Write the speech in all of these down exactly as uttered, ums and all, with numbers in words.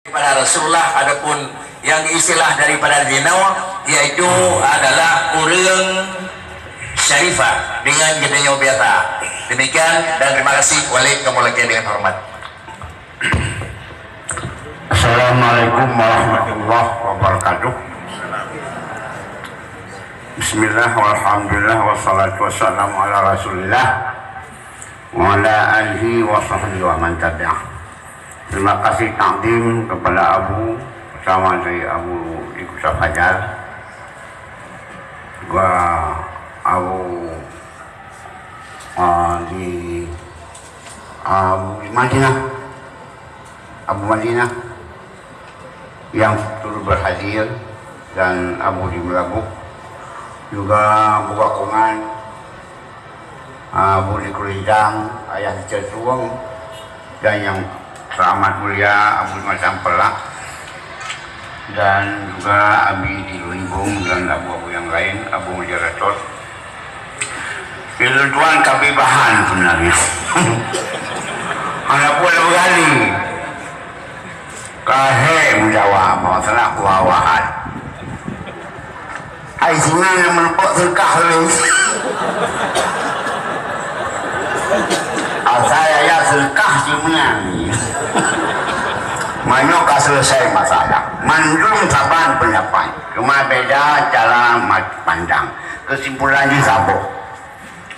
Daripada Rasulullah, adapun nyang istilah daripada jinoe, yaitu adalah ureuëng syarifah dengan geutanyoe biasa. Demikian dan terima kasih. Waalaikumsalam dengan hormat. Assalamualaikum warahmatullahi wabarakatuh. Bismillah, walhamdulillah, wassalatu wassalamu ala Rasulillah, wa ala alihi wa sahbihi wa man tabi'ah. Terima kasih takdim kepada Abu, pertama dari Abu di Kota Fajar, juga Abu, ah, di, ah, Abu di Madinah, Abu Madinah yang turut berhadir, dan Abu di Meulaboh, juga Abu Bakongan, Abu di Kuridang, Ayah di Catuong, dan yang teramat mulia Abu Macam Pelak, dan juga Abi di Luimbung dan abu-abu yang lain, Abu Mujaratot. Ilun tuan kabi bahan sebenarnya. Hana pun berani. Kahé menjawab masalah kuawahan. Hai singa yang melepok serkah tu. Asai ayah serkah singa ni. Manyok ka selesai masalah. Mandum saban pendapat. Cuma beda cara ma-, pandang. Kesimpulan jih saboh.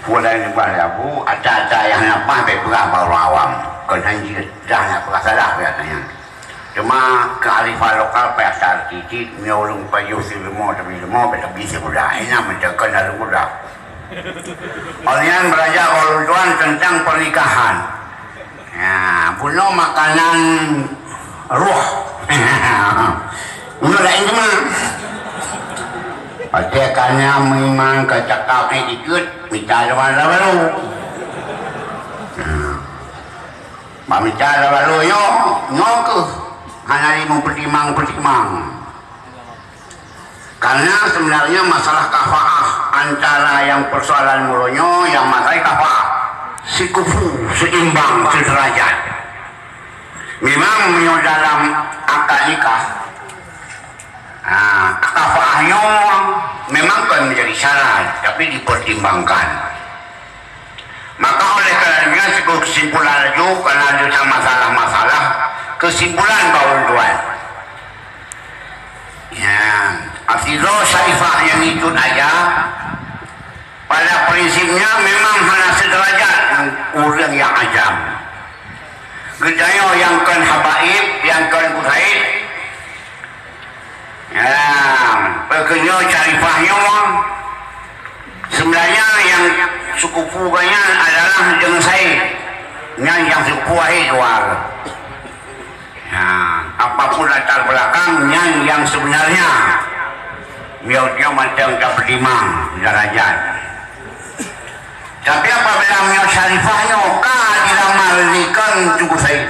Bulan lepas labu, ata-ata yang nampak baik peugah bak ureuëng awam. Kon hanjeuet dah nak peugah salah biasanya. Cuma kearifan lokal payah that titik, meunyoe ureuëng pajoh sileumô tapi leumô, tapi sibudak. Ingat mencakap lalu budak. Awak nyan belajar orang tuan tentang pernikahan. Ya, bunoe makanan roh. Bunoe laén teuma. Pakai kanya meuiman ka cakap ni dikeue, mita lewat lalu. Nah. Bak mita lewat lalu nyoe, nyoe keuh hana lé meupeutimang-peutimang. Karena sebenarnya masalah kafaah antara yang persoalan muronyo yang masalah kafaah sikufu, seimbang, sederajat. Memang meunyoe dalam akad nikah, ha, kafaah nyoe memang kon menjadi syarat, tapi dipertimbangkan. Maka oleh karena demikian, kesimpulan laju, karena ada masalah-masalah, kesimpulan bak ulôn tuan. Ya, Hafizah Syarifah nyang ikut aja, pada prinsipnya memang hana sederajat ngon ureuëng nyang ajam. Geutanyoe nyang kon habaib, nyang kon kusaid, ya, peue keuh nyoe Syarifah nyoe, sebenarnya nyang sikufu geuh nyan adalah deungon said. Nyan nyang sikufu akhé dua. Nah, apapun latar belakang nyan yang sebenarnya, nyoe, nyoe mantong tapeutimang darajat. Tapi apabila meunyoe Syarifah nyoe ka dilamar lé kon Teungku Said,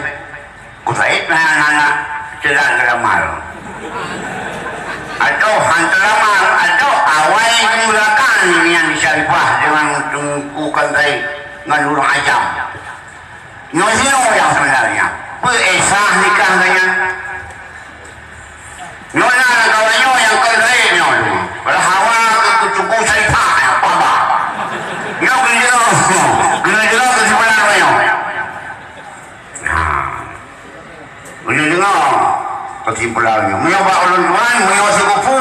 Teungku Said na aneuk ceudak geulamar. Atau han teulamar, atau awai geumulakan nyan Syarifah deungon Teungku Said ngon ureuëng ajam. Nyoe jinoe nyang sebenarnya. Peue éh sah nikah geuh nyan? Nyoe na lam kawan nyoe nyang kon laén nyoe. Padahai hawa keu kutuku syarifah nyang paba. Nyoe keuneuk deungoe. Keuneuk deungoe keusimpulan nyoe. Nah. Keuneuk deungoe keusimpulan nyoe. Meunyoe bak ulôn tuan, meunyoe sikufu.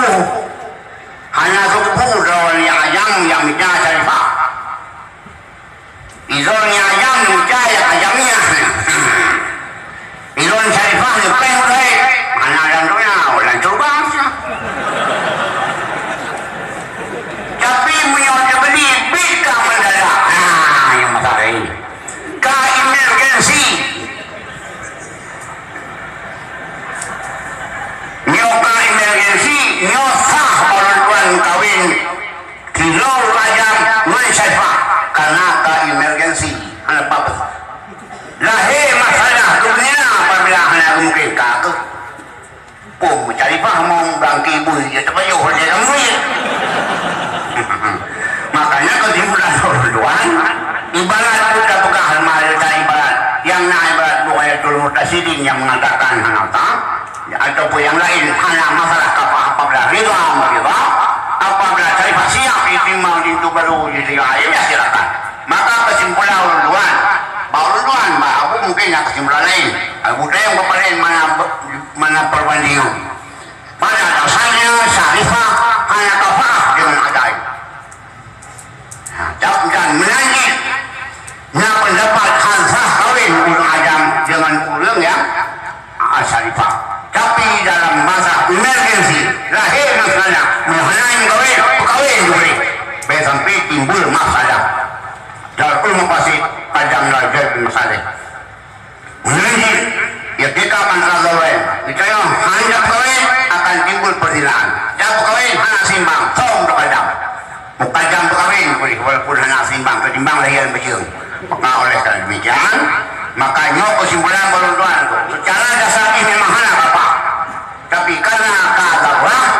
Hana sikufu droe nyang ajam nyang mita syarifah. Ilôn nyang ajam, mita nyang ajam nyan. Ilôn syarifah leupah mulai. Hana lam donya, lam syeuruga. Tapi meunyoe teubeli, bit ka mendadak. Ha, nyang masalah nyan. Ka emergensi. Nyoe ka emergensi, nyoe sah ulôn tuan kawin. Tilong raja ngon syarifah, karena ka emergensi, hana apa-apa. Lahé masalah dunia apabila hana mungkin ka keuh. Pom syarifah mau bangki bui, ya, teupayuh lé lam bui. Makanya keusimpulan ulôn tuan, ibarat kita peugah lemah ibarat, yang na ibarat bukan Mu'tasidin yang mengatakan hana tak, Ataupun nyang laén hana masalah kafah apabila ridha meurida, apabila Syarifah siap diterima linto barô di tinggai, ya silakan. Maka kesimpulan ulôn tuan, bak ulôn tuan, bak Abu mungkin nyang kesimpulan laén. Abu Dayang beupaleng mana, mana perbandingan. Pada dasarnya Syarifah hana kafah dengan Ajam. Dan meunan cit na pendapat han sah kawin ureuëng Ajam dengan ureuëng nyang Syarifah. Tapi dalam masa emergency, lahé masalah, meuhana nyang kawin, peukawin jih. Bèk sampai timbul masalah. Darul mafasid, Ajam dan Darul masalih. Meunan cit, ya kita akan rasa lain. Kita yang hanya kawin akan timbul perzinahan. Dan kawin hana seimbang, saum terkadang. Mukadam beukawin boleh, walaupun hana seimbang, ketimbang lahé bajeueng. Maka oleh karena demikian, maka nyoe kesimpulan bak ulôn tuan, secara dasar jih memang hana kafah. Tapi karena ka darurat,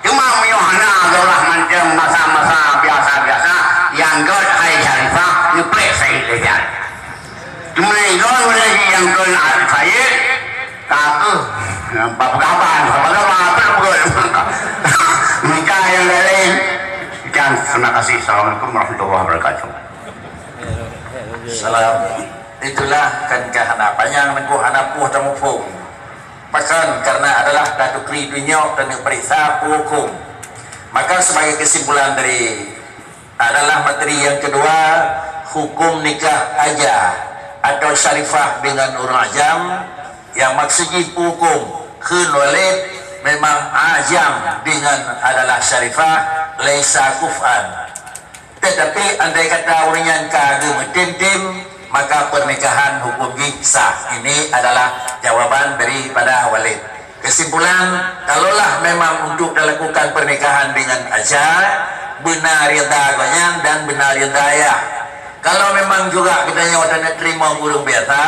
cuma meunyoe hana darurat macam masa-masa biasa-biasa, nyang göt hai Syarifah, neuplek Said lé nyan. Cuma lé droe lé nyang göt hai Said, ka keuh, bak peugah ban, bak peugah ban, apa nak peugah? Mita nyang laén. Sekian, terima kasih. Assalamualaikum warahmatullahi wabarakatuh. Salam. Itulah kan ka hana panyang nangku hana puh tamuphom. Pakon karena adalah tatukri dunyok dan neupeuriksa peue huköm. Maka sebagai kesimpulan dari adalah materi yang kedua, hukum nikah Aja atau Syarifah dengan ureuëng Ajam, yang maksud jih hukum kheun Walid memang Ajam dengan adalah Syarifah laisa kuf'an. Tetapi andai kata ureuëng nyan ka geumeutem-tem, maka pernikahan hukum jih sah. Ini adalah jawaban daripada Walid. Kesimpulan, kalaulah memang untuk dilakukan pernikahan dengan Aja, beuna ridha gobnyan dan beuna ridha ayah. Kalau memang juga geutanyoe taneuk teurimong ureuëng biasa,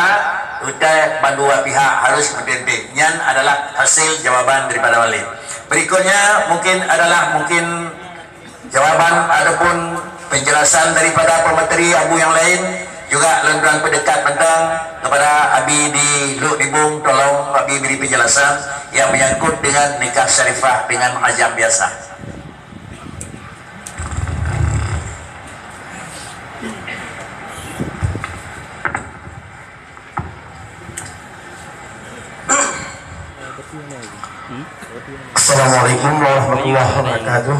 utai bandua pihak harus meutem-tem. Nyan adalah hasil jawaban daripada Walid. Berikutnya mungkin adalah mungkin jawaban ataupun penjelasan daripada pemateri Abu yang lain juga lôn tuan peudekat mantong kepada Abi di Luk Dibung, tolong Abi beri penjelasan yang menyangkut dengan nikah Syarifah dengan Ajam biasa. Assalamualaikum warahmatullahi wabarakatuh.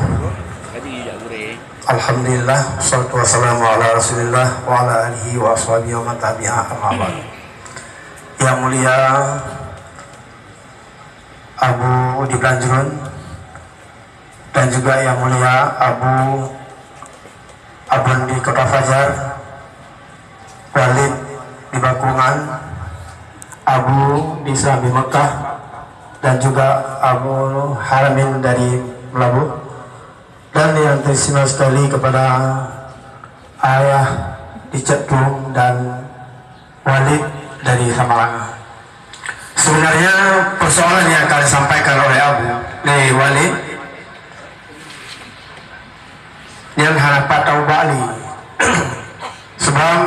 Alhamdulillah, wassalatu wassalamu ala Rasulillah wa ala alihi wa ashabihi wa man tabi'a, amma ba'd. Yang mulia Abu di Pelanjrun, dan juga yang mulia Abu Abon di Kota Fajar, Walid di Bakungan, Abu di Serambi Mekah, dan juga Abu Haramin dari Meulaboh, dan yang teristimewa sekali kepada Ayah di Cetung dan Walid dari Samarang. Sebenarnya persoalan yang akan disampaikan oleh Abu, oleh Walid, yang hana patah ubak li. Sebab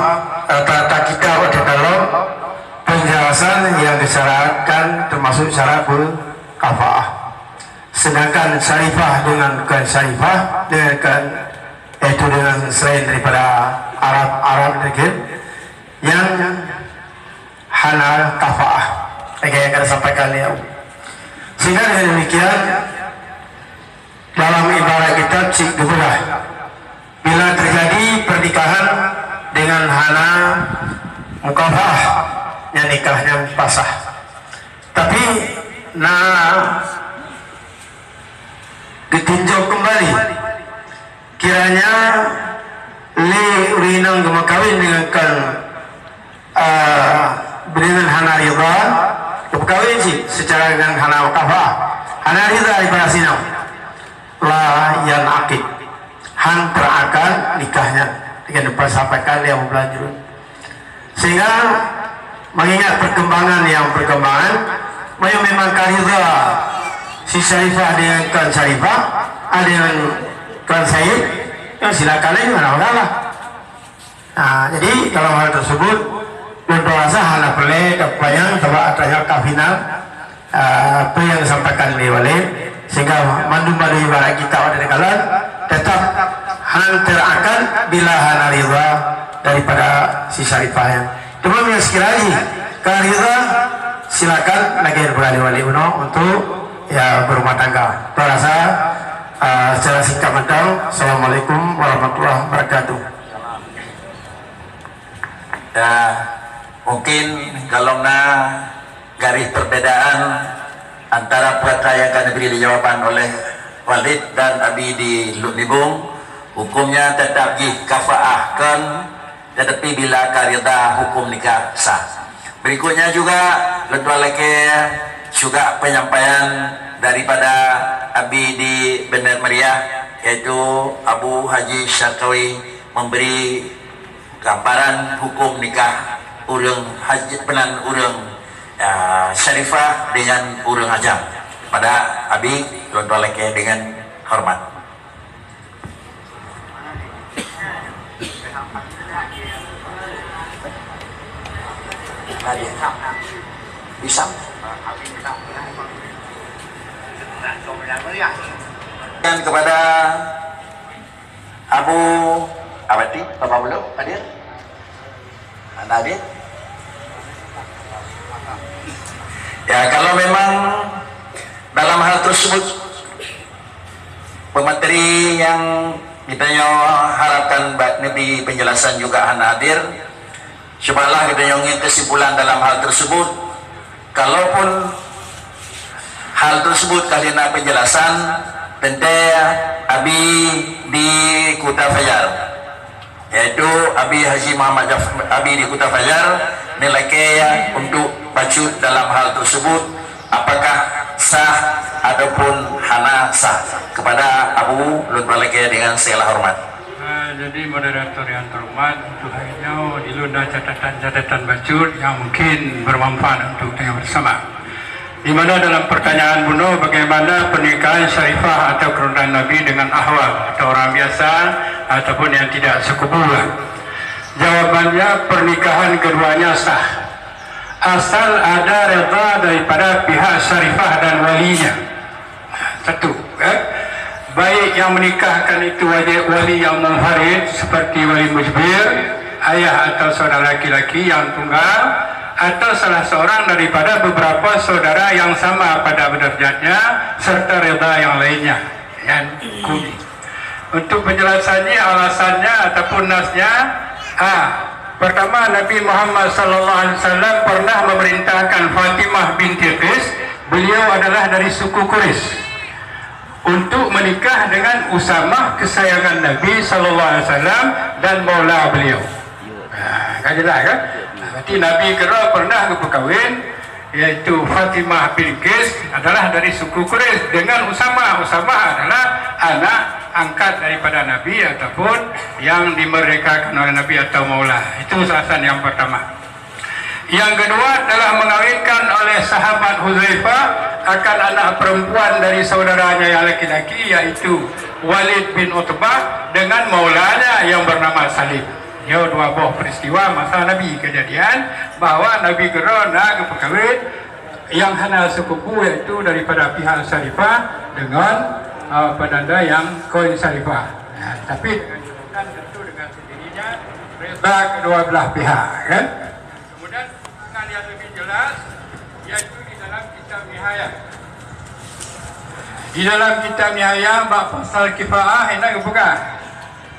rata-rata kita waktu dalam penjelasan yang disyaratkan termasuk syarat berkafaah. Sedangkan Syarifah dengan bukan Syarifah, dengan bukan, yaitu dengan selain daripada Arab, Arab dikit, yang hana kafaah. Lagi yang akan disampaikan beliau. Sehingga dengan demikian, dalam ibarat kita cik geubeulah, bila terjadi pernikahan dengan hana mukafaah, yang nikahnya pasah. Tapi na geutinjau kembali. Kiranya lé ureuëng inong geumeukawen dengan kan, ah, dengan hana ridha, geumeukawen cit secara dengan hana kafaah, hana ridha daripada sinoe, la yanaqid, han teurakad nikahnya, dengan dipersampaikan lé Abu Belanjut. Sehingga mengingat perkembangan yang perkembangan, memang ka ridha si Syarifah dengan Tuan Syarifah, ah, dengan Tuan Said, ya silakan aja, mana masalah. Nah, jadi dalam hal tersebut, untuk rasa hana perlu dan payang sebab atasnya ka final. Ah, apa yang disampaikan oleh Walid, sehingga mandum-mandum ibarat kitab ada di kalan tetap hana teuakad bila hana ridha daripada si Syarifah nyan. Cuma yang sekira lagi ka ridha, silakan lagi daripada Walid Uno untuk ya berumah tangga. Saya rasa ah, secara singkat mantong. Assalamualaikum warahmatullahi wabarakatuh. Ya, mungkin kalau na garis perbedaan antara peukara nyang ka neubri jawaban oleh Walid dan Abi di Lhokseumawe, hukumnya tetap jih kafaah kon, tetapi bila ka ridha hukum nikah sah. Berikutnya juga lôn tuan lakée juga penyampaian daripada Abi di Bendar Meriah, yaitu Abu Haji Syarkawi memberi gambaran hukum nikah ureuëng haji peunan ureuëng ya, Syarifah dengan ureuëng ajam. Pada Abi lôn tuan lakée dengan hormat. Bisa. Dan kepada Abu Abati, Bapak Belum hadir? Anda hadir? Ya, kalau memang dalam hal tersebut pemateri yang kita harapkan bak neubri penjelasan juga hana hadir, cubalah geutanyoe ngieng kesimpulan dalam hal tersebut. Kalaupun hal tersebut ka lheueh na penjelasan, teuntée Abi di Kuta Fajar, yaitu Abi Haji Muhammad Jaf, Abi di Kuta Fajar, neulakée untuk bacut dalam hal tersebut, apakah sah ataupun hana sah. Kepada Abu, lôn balakée dengan segala hormat. Ah, jadi moderator yang terhormat, untuk hari nyoe di lôn na catatan-catatan bacut yang mungkin bermanfaat untuk kita bersama. Di mana dalam pertanyaan bunoe, bagaimana pernikahan Syarifah atau keturunan Nabi dengan ahwal atau orang biasa ataupun yang tidak sekubu? Jawabannya, pernikahan keduanya sah, asal ada reda daripada pihak Syarifah dan walinya. Satu, eh, baik yang menikahkan itu wajib wali yang munfarid seperti wali mujbir, ayah atau saudara laki-laki yang tunggal, atau salah seorang daripada beberapa saudara yang sama pada derajatnya serta reda yang lainnya. Nyan kuni. Untuk penjelasannya, alasannya ataupun nasnya, a, pertama, Nabi Muhammad sallallahu alaihi wasallam pernah memerintahkan Fatimah binti Qais, beliau adalah dari suku Quraisy, untuk menikah dengan Usamah kesayangan Nabi sallallahu alaihi wasallam dan maula beliau. Ha, kan jelas kan? Ha, berarti Nabi keudroe pernah geupeukawin, yaitu Fatimah bin Qais adalah dari suku Quraisy dengan Usamah. Usamah adalah anak angkat daripada Nabi ataupun yang dimerdekakan oleh Nabi atau maula. Itu alasan yang pertama. Yang kedua adalah mengawinkan oleh sahabat Huzaifah akan anak perempuan dari saudaranya yang laki-laki, yaitu Walid bin Utbah dengan maulanya yang bernama Salim. Nyoe dua boh peristiwa masa Nabi kejadian bahwa Nabi keudroe na geupeukawin yang hana sekubu, yaitu daripada pihak Syarifah dengan, uh, penanda yang koin Syarifah. Nah, tapi dengan catatan tentu dengan sendirinya reda kedua belah pihak, kan? Kemudian keterangan yang lebih jelas yaitu di dalam kitab Nihayah. Di dalam kitab Nihayah bak pasal kifaah, ina geupeugah,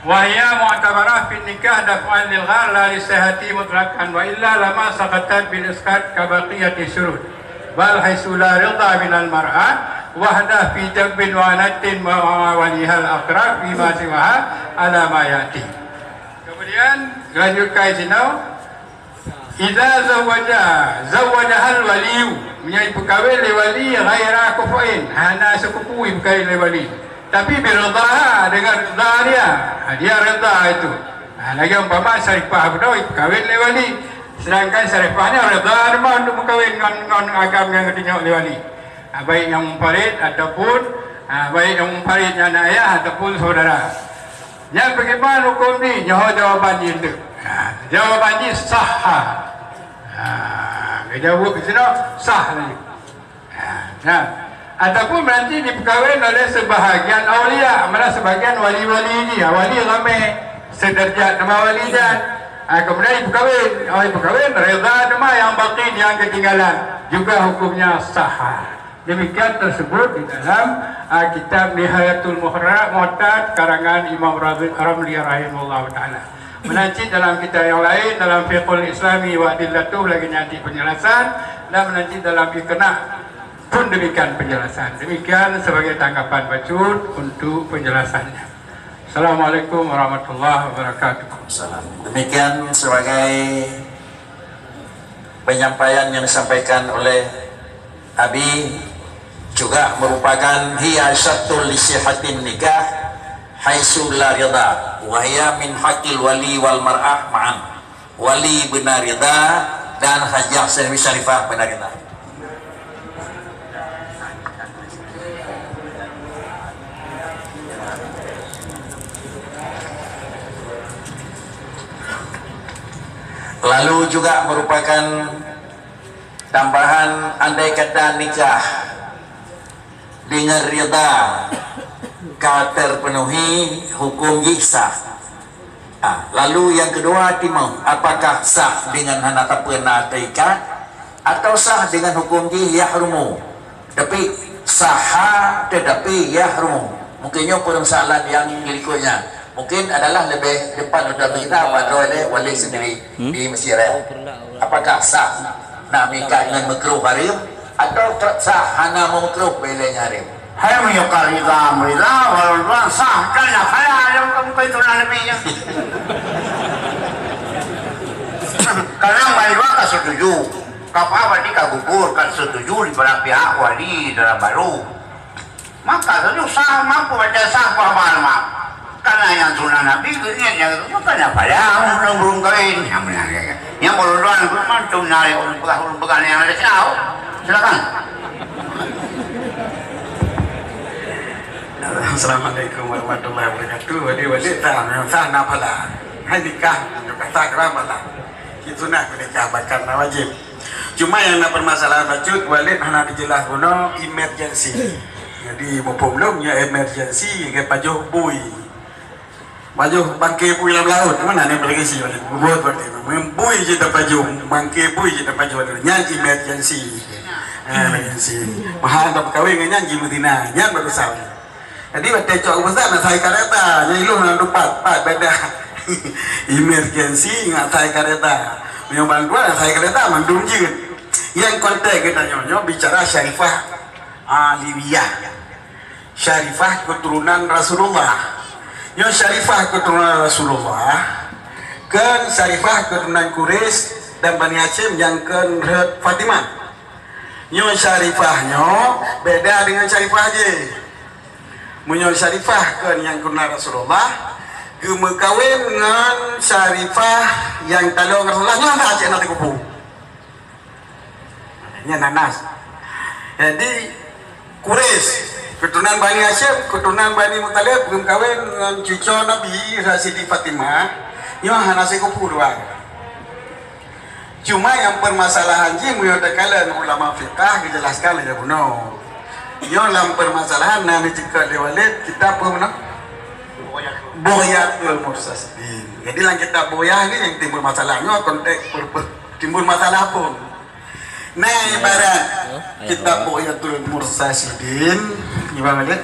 "Wa hiya mu'tabarah fin nikah daf'an lil ghar la li sihhati mutlaqan, wa illa lama saqatat bil isqat ka baqiyati syurut. Bal haitsu la ridha minal mar'ah wahdah fi jabbin wa anatin wa walihal aqrab fi ma siwaha ala ma ya'ti." Kemudian lanjutkan sinoe, "Idza zawwaja, zawwajahal waliyu." Meunyoe ipeukawén lé wali ghaira kufuin, hana sikufu ipeukawén lé wali. Tapi biridhaha, dengan ridha dia. Ha, dia ridha itu. Ha, lagée umpama Syarifah beudôh ipeukawén lé wali. Sedangkan Syarifah nyoe ridha teuma untuk meukawén ngon, ngon agam nyang geutunyok lé wali. Ha, baik nyang munfarid ataupun, ha, baik nyang munfarid nyan ayah ataupun saudara. Nyan bagaimana hukum ni? Nyoe jawaban jih tu. Ha, jawaban jih sah. Ha, geujaweueb sinoe sah laju. Ha, Nah, ataupun nanti dipeukawen oleh sebahagian aulia, malah sebahagian wali-wali jih, wali ramé seudeurajat deungon wali nyan. Ah, kemudian dipeukawen, oh, dipeukawen, rida teuma nyang baki nyang keutinggalan, juga hukumnya sah. Demikian tersebut di dalam, ah, kitab Nihayatul Muhra-, Mu'tad karangan Imam Razi-, Ramli rahimahullahu taala. Meunan cit dalam kitab nyang laén, dalam Fiqhul Islami wa Adillatuh lagi nyan cit penjelasan, dan meunan cit dalam Iqna' pun demikian penjelasan. Demikian sebagai tanggapan bacut untuk penjelasannya. Assalamualaikum warahmatullahi wabarakatuh. Salam. Demikian sebagai penyampaian yang disampaikan oleh Abi, juga merupakan hiya syartul li sihhatin nikah haitsu la ridha, wa hiya min haqqil wali wal mar'ah ma'an. Wali beuna ridha dan hajah Syarifah beuna ridha. Lalu juga merupakan tambahan, andai kata nikah dengan ridha ka terpenuhi, hukum jih sah. Ah, lalu yang kedua, timang, apakah sah dengan hana tapeuna teuikat atau sah dengan hukum jih yahrumu? Tapi saha tetapi yahrumu. Mungkin nyoe persoalan yang berikutnya. Mungkin adalah lebih depan untuk kita pada oleh wali sendiri di Mesir, eh. Apakah sah nak nikah dengan makruh haram atau tak sah hana makruh bela haram? Hai meunyoe ka ridha, meurila, walau dua sah, kan ya kaya yang kamu kaitu Nabi nya. Kadang meurila ka setuju, ka apa berarti ka gugur, ka setuju di belah pihak wali dara baru. Maka setuju sah, mampu baca sah, apa hal mak. Karena yang sunnah Nabi, ingat yang itu, makanya payah orang belum kawin. Yang benar, ya, ya. Yang baru doang, belum mantu, nari, ulun peugah, ulun peugah, yang ada tahu. Silakan. Assalamualaikum warahmatullahi wabarakatuh. Wali-wali tak, memang sah nak pala. Hai nikah, nak kata kera pala. Itu nak nikah bahkan nak wajib. Cuma yang nak permasalahan bacut, Walid hana dijelas bunoe emergency. Jadi, mumpung belum, ya emergency, ke pajoh bui. Pajoh bangke bui lam laut, mana ni emergency, Walid? Buat berarti, bui je terpajoh, bangke bui je terpajoh. Nyan emergency. Ha, emergency. Mahal tak berkahwin dengan nyan, jimu zina. Nyan baru sah. Jadi, watèe cok ubeusan, nak sai kareta. Jadi, lu nak dupat, pat beda. Emergency, nak sai kareta. Meunyoe bantuan, nak sai kareta, mandum jeuet. Yang konteks kita nyoe, nyoe bicara Syarifah Alawiyah. Syarifah keturunan Rasulullah. Nyoe Syarifah keturunan Rasulullah. Kan Syarifah keturunan Quraisy dan Bani Hashim nyang kan rot Fatimah. Nyoe Syarifah nyoe beda dengan Syarifah jih. Meunyoe Syarifah kon nyang keuna Rasulullah, geumeukawen ngon Syarifah nyang talong Rasulullah, nyoe hana cit na teukupu. Nyan nanas. Jadi, Quraisy, keturunan Bani Hashim, keturunan Bani Muthalib, geumeukawen ngon cuco Nabi, Siti Fatimah, nyoe hana sikupu dua. Cuma nyang permasalahan jih meunyoe takalon ulama fiqah geujelaskan lagèe bunoe. Nyoe lam permasalahan na neuceukeut lé Walid kitab peue bunoe? Bughyatul Mustarsyidin. Jadi lam kitab Bughyah ni nyang timbul masalah. Nyoe konteks per-, per-, timbul masalah pun. Nah, ibarat kitab Bughyatul Mustarsyidin, gimana Walid?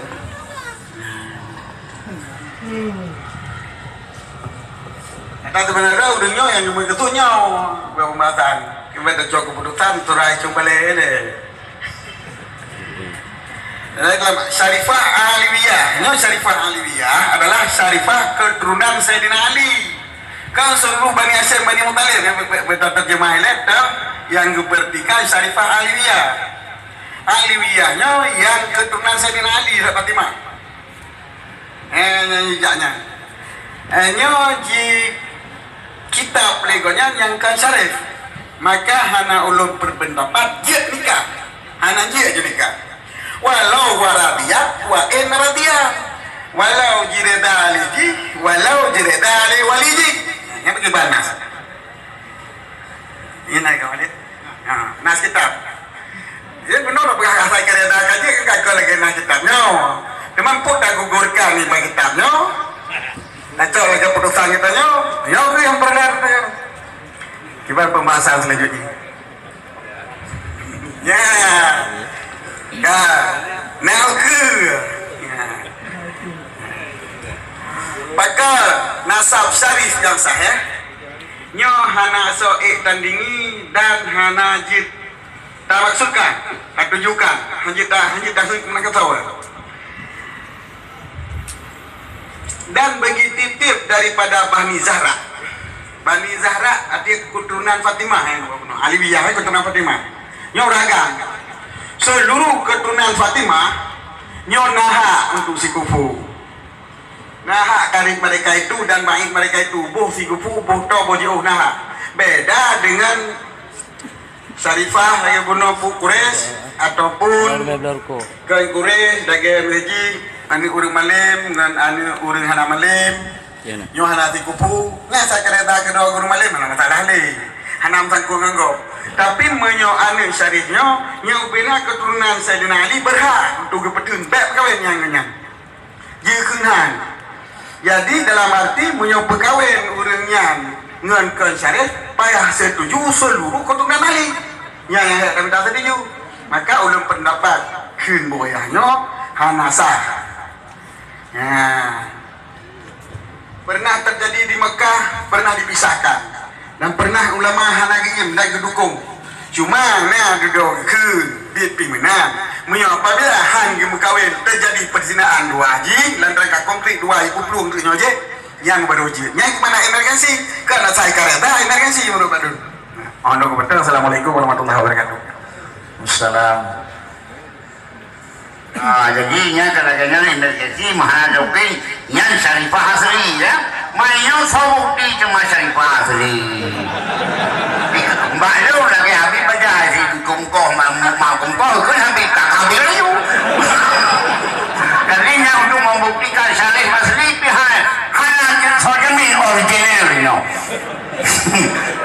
Kata sebenarnya ureueng nyoe nyang geumeukeusut nyoe, bukan pembahasan. Kiban tacok keputusan, surai cuma lé deh. Dalam Syarifah Alawiyah, nyoe Syarifah Alawiyah adalah Syarifah keturunan Saidina Ali. Kan seluruh Bani Hashim, Bani Muthalib, yang be-, be-, be-, terjemah ilek, nyang geupertikan Syarifah Alawiyah. Alawiyah nyoe nyang keturunan Saidina Ali dan Fatimah. Eh, nyan jijak nyan. Eh, nyoe ji kitab lé gobnyan nyang kon syarif. Maka hana ulôn berpendapat jeuet nikah. Hana jeuet jeuet nikah. Walau wa radiyat wa in radiyat. Walau jireda lé jih, walau jireda lé wali jih. Nyan bagaimana? Ini naik kembali. Ha, nas kitab. Jadi benar lah peugah asai keu Aku lagi nak kitab nyoe. Teuma pun tak gugurkan ni bagi kitab nyoe. Nak cok lagi putusan kita nyoe. Nyoe tu yang benar tu. Kiban pembahasan selanjutnya. Ya. Ya. Nak ke? Ya. Pakar nasab syarif yang sah, ya. Nyoe hana soe tandingi dan hana jeuet tamaksudkan, tatujukan, hana jeuet ta-, hana jeuet taseuet meunan keu sawa. Dan bagi tieb-tieb daripada Bani Zahra. Bani Zahra artinya keturunan Fatimah, ya, Alawiyah, ya, keturunan Fatimah. Nyoe ragam. Seluruh keturunan Fatimah nyoe na hak untuk sikufu. Na hak karib mereka itu dan bait mereka itu, boh sikufu, boh toe, boh jiôh, na hak. Beda dengan Syarifah lagèe bunoe Pu Quraisy ataupun kon Quraisy lagèe Haji, aneuk ureueng malem ngon aneuk ureueng hana malem. Nyoe hana sikufu, nyan sakareta keudua guru malem hana masalah lé. Hana meusangkot ngon gob. Tapi meunyoe aneuk Syarif nyoe, nyoe ubena keturunan Saidina Ali berhak untuk geupeuteun bèk peukawen nyan ngon nyan. Jikheun han. Jadi dalam arti meunyoe peukawen ureueng nyan ngon kon Syarif, payah setuju seluruh keturunan Ali. Nyan nyang hana mita setuju. Maka ulôn pendapat kheun boh yah nyoe hana sah. Nah. Pernah terjadi di Mekah, pernah dipisahkan. Dan pernah ulama hana geuyiem dan geudukong. Cuma na dudoe keu biet pih meunan. Meunyoe apabila han geumeukawen teujadi peuzinaan dua jih, lantaran ka konkret dua jih peuplueng teuk nyoe jih, nyang baru jeuet. Nyan keumanö emergensi? Kan asai kareta emergensi menurut Pak Dun. Oh, nyoe beutôi. Assalamualaikum warahmatullahi wabarakatuh. Assalam. Ah, jadi nyan kadang-kadang emergensi meuhana doktrin nyan Syarifah asli, ya. Mayo soe bukti cuma Syarifah asli. Mbak Lu lagi habis baca si kungkoh ma-, ma-, kungkoh kan habis tak habis laju. Jadi nyan untuk membuktikan Syarif asli pihak hana soe jamin original nyoe.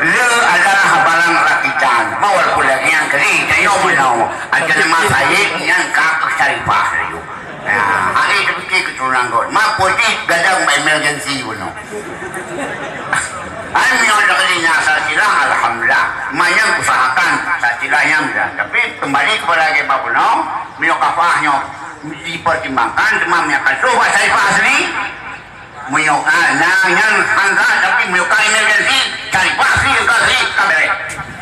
Le adalah barang rakitan. Walaupun lagèe nyang keu lhèe, tanyoe bunoe. Aja nama Said nyan ka keu Syarifah laju. Nah, hai tapike keuturonan gob. Mak putih gadang emergency bunoe. Hai meunyoe dak kali nyan silsilah, alhamdulillah. Manyang usahakan silsilah nyan dah. Tapi kembali kepada lagèe bak bunoe, meunyoe kafah nyoe dipertimbangkan, teuma meunyoe ka troh bak Syarifah asli, meunyoe ka, na nyan hangga, tapi meunyoe ka emergency, cari pasti, cari pasti, ka bèrèh.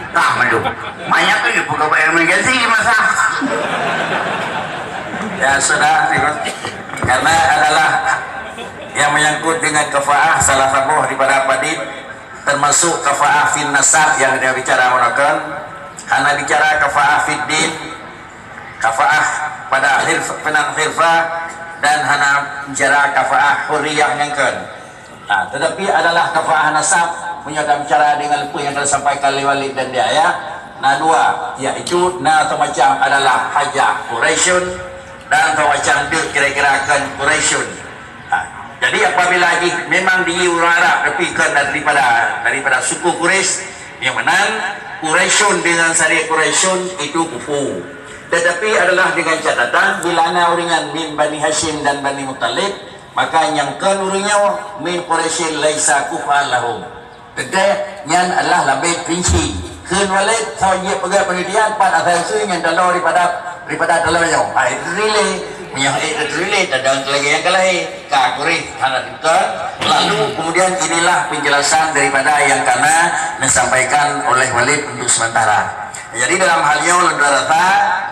Ka mandum. Manyang tu dia peugah emergency masa. Ya, sudah, karena adalah yang menyangkut dengan kafaah salah saboh daripada padit, termasuk kafaah fin nasab yang dia bicara manakan, hana bicara kafaah fid din, kafaah pada hirf-, peunan hirfah dan hana bicara kafaah hurriyah nyang kon. Ha, tetapi adalah kafaah nasab, meunyoe ka bicara dengan leupah yang telah sampaikan oleh Walid dan di ayah, na dua, yaitu na semacam adalah hajah Quraisyun dan semacam deuk kira-kira kon Quraisyun. Ha, jadi apabila jih memang di ureueng Arab tapi kon daripada, daripada suku Quraisy, nyang meunan Quraisyun dengan saria Quraisyun itu kufu. Tetapi adalah dengan catatan, bila na ureueng nyan min Bani Hasyim dan Bani Muttalib, maka nyang kon ureueng nyoe min Quraisyin laisa kuf'an lahum. Teuntèe nyan adalah labeh prinsi. Kheun Walid, soe jeuet peugah penelitian, pat asai usu nyang taloe daripada, daripada taloe nyoe. Ha, itu teurilèe. Meunyoe itu teurilèe, tadong lagèe nyang ka lahé. Ka kureh hana teuka. Lalu kemudian inilah penjelasan daripada yang kana disampaikan oleh Walid untuk sementara. Jadi dalam hal nyoe lôn rasa,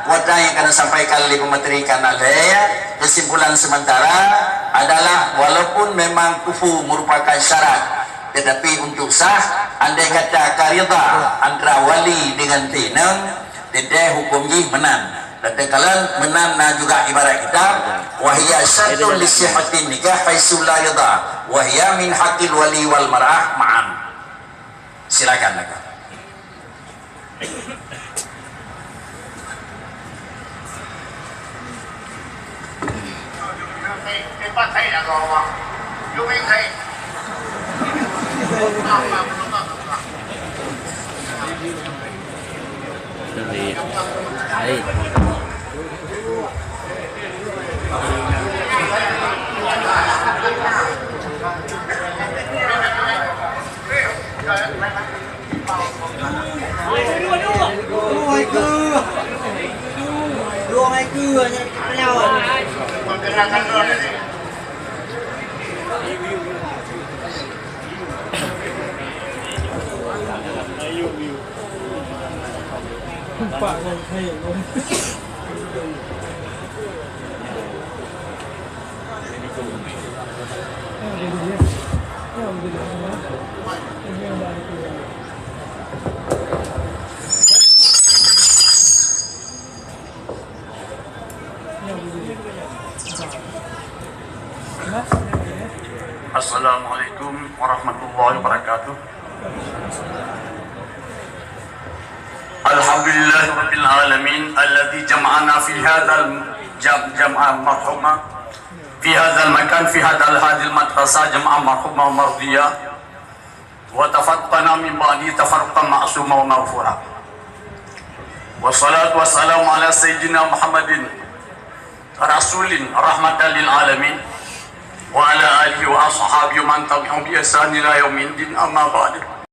kuasa yang kana sampaikan oleh pemateri kana lhèe, kesimpulan sementara adalah walaupun memang kufu merupakan syarat, tetapi untuk sah, andai kata ka ridha antara wali dengan si inong, teuntèe hukum jih meunan. Dan takalon meunan na juga ibarat kitab, "Wa hiya syartun li sihhatin nikah haitsu la ridha, wa hiya min haqqil wali wal mar'ah ma'an." Silakan, Kak. Dari Said. Assalamualaikum warahmatullahi wabarakatuh. Alhamdulillahirabbil alamin alladzi jama'ana fi hadzal jam-, jam'ah marhumah fi hadzal makan fi hadzal hadzal madrasah jam'ah marhumah mardiyah. Wa tafarraqna min ba'di tafarruqan ma'suma wa maghfura. Wassalatu wassalamu ala sayyidina Muhammadin rasulin rahmatan lil alamin wa ala alihi wa ashabihi wa man tabi'ahum bi ihsan ila yaumiddin, amma ba'du.